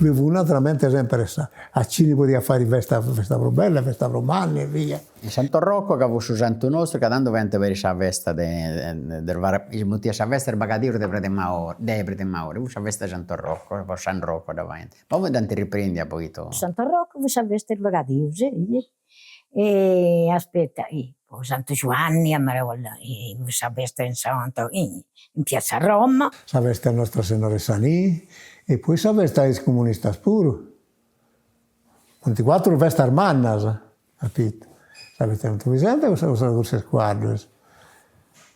Bi fut naturalmente sempre sa a chini podiat fai festa festa prus bella, festa prus manna e via. In Santo Rocco ca fut su santu nostru ca tando faiant peri sa festa de de si mutiat sa festa 'e is bagadius de Predi Maore de Predi Maore, fut sa festa 'e Santo Rocco, po San Rocco dda faiant, poi dd'ant riprendia poita. Santo Rocco fut sa festa 'e is bagadius e aspetta, po Santu Giuanni a marolla, fut sa festa in Santo in piazza Roma. Sa festa 'e Nostra Sennora 'e sa Nì e poi sa festa 'e is comunistas puru, funt cuatru festas mannas, capito, sa festa 'e Santu Vissente e sa cursa 'e is cuaddus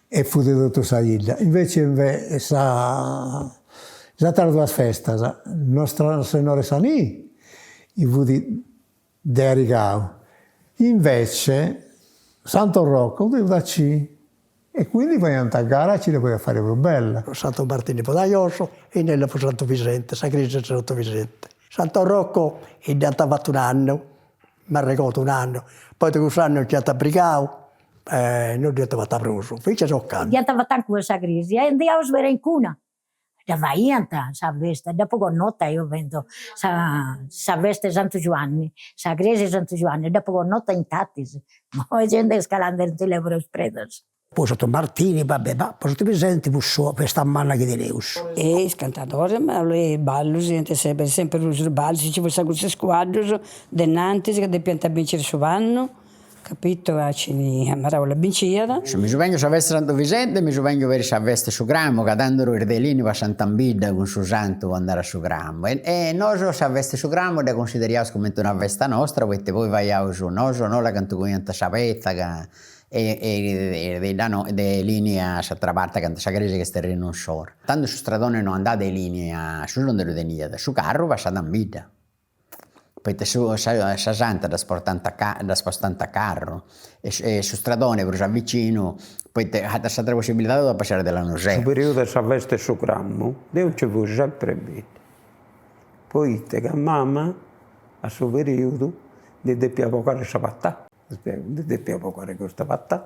e fut totu sa 'idda, invece sa is ateras duas festas, Nostra Sennora 'e sa Nì fut de Arigau, invece Santo Rocco fut a C e quindi faiant a gara a chini podiat fai prus bella. Santu Martini po de giosso e innoi po Santu Vissente, sa cresia de Santu Vissente. Santo Rocco dd'ant fatu un'annu, m'arregodu un'annu, poi de cuss'annu nci ant brigau e non dd'iant fata prus, finzas a ocannu. Dd'iant fata ancora sa cresia e andiaus peri incuna Dda faiant sa festa, dd'apu connota eo fendo sa sa festa 'e Santu Giuanni, sa cresia 'e Santu Giuanni, dd'apu connota intatis, imoi genti est calande in is predas. Po Santu Martini, va bè, ma po Santu Vissenti fut sa festa manna chi teneus. E is cantadoris, ma is ballus iant sempri sempri prus is ballus, nci fut sa cursa 'e is cuaddus de innantis ca depiant binciri su pannu Capito a chini a marolla binciat. Mi suvengio sa festa 'e Santu Vissente e mi suvengio peri sa festa 'e su Cramu, ca tando is de Elini passant in bidda cun su santu po andare a su Cramu e e nosu sa festa 'e su Cramu dda cunsideriaus cumenti una festa nostra poita poi faiaus nosu no cantu coiant sa petza ca e e de 'idda de Elini a s'atera parti acanta sa cresia chi est terrinu insoru. Tando su stradoni no andat de Elini a susu non ddu teniat, su carru passat in bidda Poita su sa sa santa ddas portant a ddas spostant a carru e e su stradone prus a vicinu, poita s'atera possibilidadi fut a passai de Lanusè. Su periodu de sa festa 'e su Cramu deu nci fui sempri in bidda, poita ca mama a su periodu ndi depiat bogare sa patata, ndi depiat bogare custa patata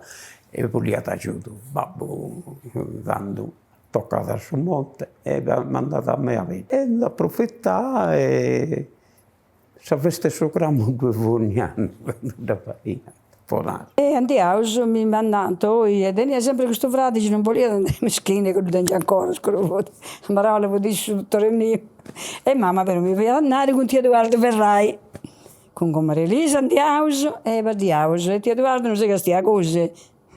e boliat agiudu, babbu tandu Tocat a su monte e mandat a mei a bidda. E nd'aprofità e sa festa 'e su Cramu ddoi fui ogni annu candu dda faiant, po nai. E andiaus, mi mandant, oi, e tenia sempri custu fradi chi non boliat andai, mischinu, ca ddu tengiu ancora, scuru fut, a marolla fut issu su dottori miu. E mama però mi faiat andai cun tiu Eduardu Ferrai, cun comare Elisa andiaus e partiaus e tiu Eduardu non si castiat gosi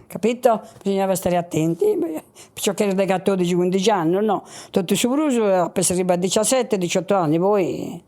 Capito? Bisognava stare attenti, piciocheddos de catodixi cuindixi annus no, totu su prus ap'essi arribau a diciaseti diciotto anni, poi.